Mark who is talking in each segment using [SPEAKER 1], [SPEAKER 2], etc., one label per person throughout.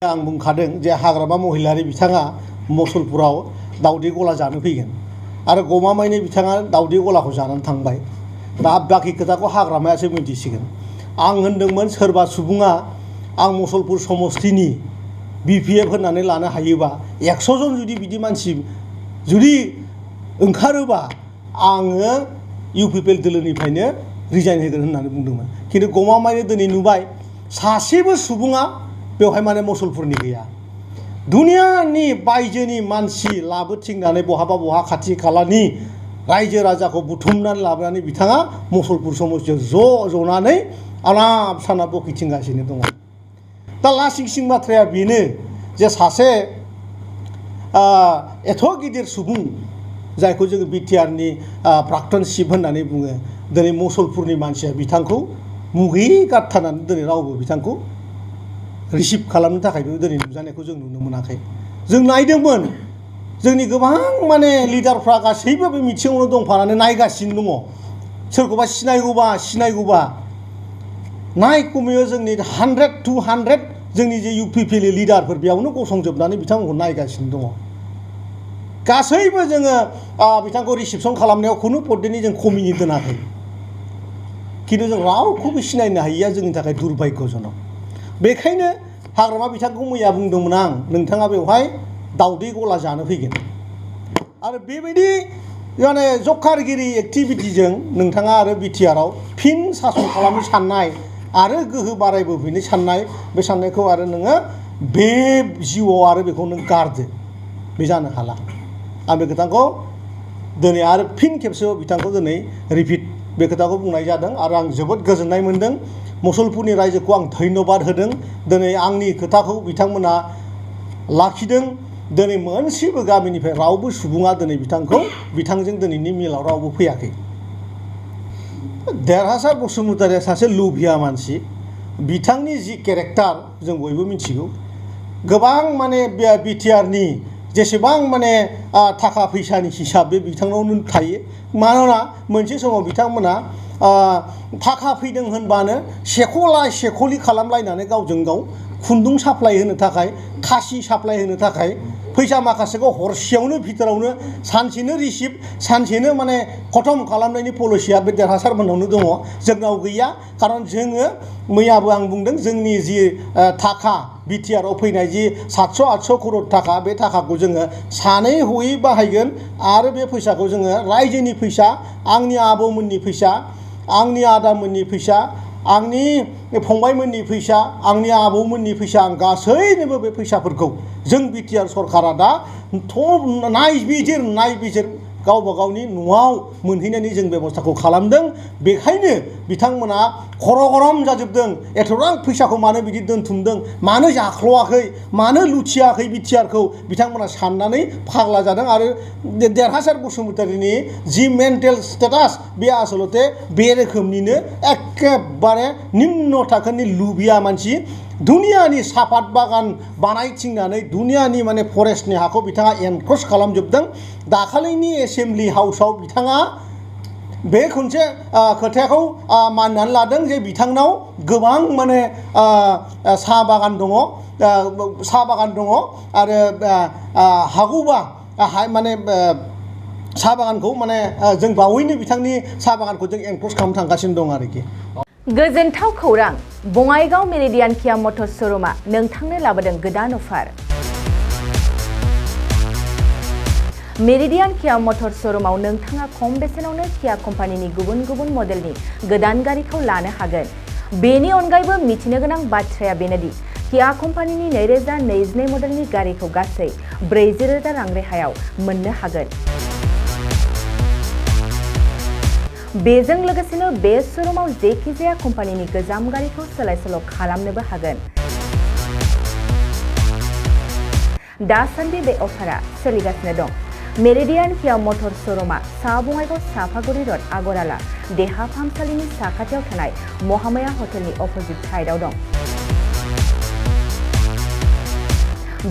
[SPEAKER 1] आं बुंखादों जे हाग्रामा महिलारि बिथाङा मसलपुराव दावदै गला जानो फैगोन आरो गमामायैनो बिथाङा दावदै गलाखौ जानानै थांबाय। दा बाखि खोथाखौ हाग्रामायासो मिन्थिसिगोन। आं होनदोंमोन सोरबा सुबुङा आं मसलपुर समस्तिनि बिपिएफ होननानै लानो हायोबा 100 जन जुदि बिदि मानसि जुदि ओंखारोबा आङो इउपिपिएल दोलोनिफ्रायनो रिजाइन होगोन होननानै बुंदोंमोन। खिन्थु गमामायैनो दिनै नुबाय सासेबो सुबुङा बेवहाय माने मसलपुरनि गैया। दुनियानि बायजोनि मानसि लाबोथिंनानै बहा खाथि खालानि रायजो राजाखौ बुथुमनानै लाबोनानै बिथाङा मसलपुर समस्तियाव जनानै आलाप सानाप बखिथिंगासिनो दङ। दा लासिंसिं बाथ्राया बेनो जे सासे एथ' गिदिर सुबुं जायखौ जोङो बिटिआरनि प्राक्तन चिफ होननानै बुङो, दिनै मसलपुरनि मानसिया बिथांखौ मुगै गारथारनानै दिनै रावबो बिथांखौ रिसिभ खालामनो थाखायबो दिनै नुजानायखौ जों नुनो मोनाखै। जों नायदोंमोन जोंनि गोबां माने लिडारफ्रा गासैबो बे मिथिङावनो दंफानानै नायगासिनो दङ। सोरखौबा सिनायगौबा नाय खमैयो जोंनि 100 200 जोंनि जे इउपिपिएल लिडारफोर बेयावनो गसंजोबनानै बिथांमोनखौ नायगासिनो दङ। गासैबो जोङो बिथांखौ रिसिपसन खालामनायाव खुनु पद्धतिनि जों खमिनि दोनाखै। खिन्थु जों रावखौबो सिनायनो हायैया जोंनि थाखाय दुर्भाग्यजनक। बेखायनो हाग्रामा बिथांखौ मैया बुंदोंमोन आं, नोंथाङा बेवहाय दावदै गला जानो फैगोन आरो बेबायदि माने जखारगिरि एक्टिभिटिजों नोंथाङा आरो बिटिआरआव फिन सासन खालामनो साननाय आरो गोहो बारायबोफिननो साननाय, बे साननायखौ आरो नोङो बे जिउआव आरो बेखौ नों गारदो, बे जानो हाला। आं बे खोथाखौ दिनै आरो फिन खेबसेबाव बिथांखौ दिनै रिपिट बे खोथाखौ बुंनाय जादों आरो आं जोबोद गोजोननाय मोनदों। मसलपुरनि रायजोखौ आं धन्यबाद होदों। दिनै आंनि खोथाखौ बिथांमोना लाखिदों। दिनै मोनसेबो गामिनिफ्राय रावबो सुबुङा दिनै बिथांजों दिनैनि मिलाव रावबो फैयाखै। देरहासार बसुमतारिया सासे लुभिया मानसि। बिथांनि जि केरेक्टार जों बयबो मिथिगौ। गोबां माने बिटिआरनि जेसेबां माने थाखा फैसानि हिसाब बे बिथांनावनो थायो। मानोना मोनसे समाव बिथांमोना थाखा फैदों होनबानो सेख'लि खालामलायनानै गावजों गाव खुन्दुं साप्लाय होनो थाखाय, खासि साप्लाय होनो थाखाय फैसा माखासेखौ हरसेयावनो भितरावनो सानसेनो रिसिभ, सानसेनो माने खतम खालामनायनि पलिसिया बे देरहासार मोननावनो दङ। जोंनाव गैया। खारन जोङो मैयाबो आं बुंदों जोंनि जि थाखा बिटिआरआव फैनाय जि 700-800 करोड़ थाखा, बे थाखाखौ जोङो सानै हयै बाहायगोन आरो बे फैसाखौ जोङो रायजोनि फैसा, आंनि आबौमोननि फैसा, आंनि आदामोननि फैसा, आंनि फंबायमोननि फैसा, आंनि आबौमोननि फैसा, आं गासैनोबो बे फैसाफोरखौ जों बिटिआर सरकारा दा नायबिजिर गावबा गावनि न'आव मोनहैनायनि जों बेबस्थाखौ खालामदों। बेखायनो बिथांमोना खर' गरम जाजोबदों। एथ'बां फैसाखौ मानो बिदि दोनथुमदों, मानो जाख्ल'आखै, मानो लुथियाखै बिटिआरखौ बिथांमोना साननानै फाग्ला जादों। आरो देरहासार बसुमतारिनि जि मेन्टेल स्टेटास बे आसलते बे रोखोमनिनो एखेबारे निम्न थाखोनि लुभिया मानसि। दुनियानि सापात बागान बानायथिंनानै दुनियानि माने फरेस्टनि हाखौ बिथाङा एनक्रच खालामजोबदों। दाखालिनि एसेम्बलि हाउसाव बिथाङा बे खनसे खोथाखौ मानिनानै लादों जे बिथांनाव गोबां माने साहा बागान दङ आरो हागौबा माने साहा बागानखौ माने जों बावैनो बिथांनि साहा बागानखौ जों एनक्रच खालामनो थांगासिनो दं आरोखि।
[SPEAKER 2] गोजोनथाव खौरां, बङाइगाव मेरिडियान किया मटर्स श'रुमा नोंथांनो लाबोदों गोदान अफार। मेरिडियान किया मटर्स श'रुमाव नोंथाङा खम बेसेनावनो किया कम्पानिनि गुबुन गुबुन मडेलनि गोदान गारिखौ लानो हागोन। बेनि अनगायैबो मिथिनो गोनां बाथ्राया बेनोदि किया कम्पानिनि 2022 मडेलनि गारिखौ गासै 40,000 रां रेहायाव मोननो हागोन। बेजों लोगोसेनो बे श'रुमाव जेखिजाया कम्पानिनि गोजाम गारिखौ सोलाय सोल' खालामनोबो हागोन। दासान्दि बे अफारा सोलिगासिनो दं। मेरिडियान किया मटर्स श'रुमा सा बङाइगाव साफागुरि र'ड आगराला देहा फाहामसालिनि साखाथियाव थानाय महामाया हटेलनि अपोजिट साइडआव दं।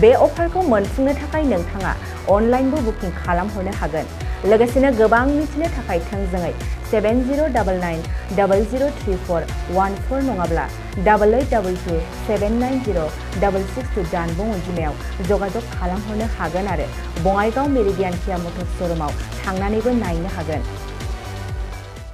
[SPEAKER 2] बे अफारखौ मोनफुंनो थाखाय नोंथाङा अनलाइनबो बुकिं खालामहरनो हागोन। लोगोसेनो गोबां मिथिनो थाखाय थोंजोङै 7099003414 नङाब्ला 8822790662 जानबुं अनजिमायाव जगाजग खालामहरनो हागोन आरो बङाइगाव मेरिडियान किया मटर्स श'रुमाव थांनानैबो नायनो हागोन।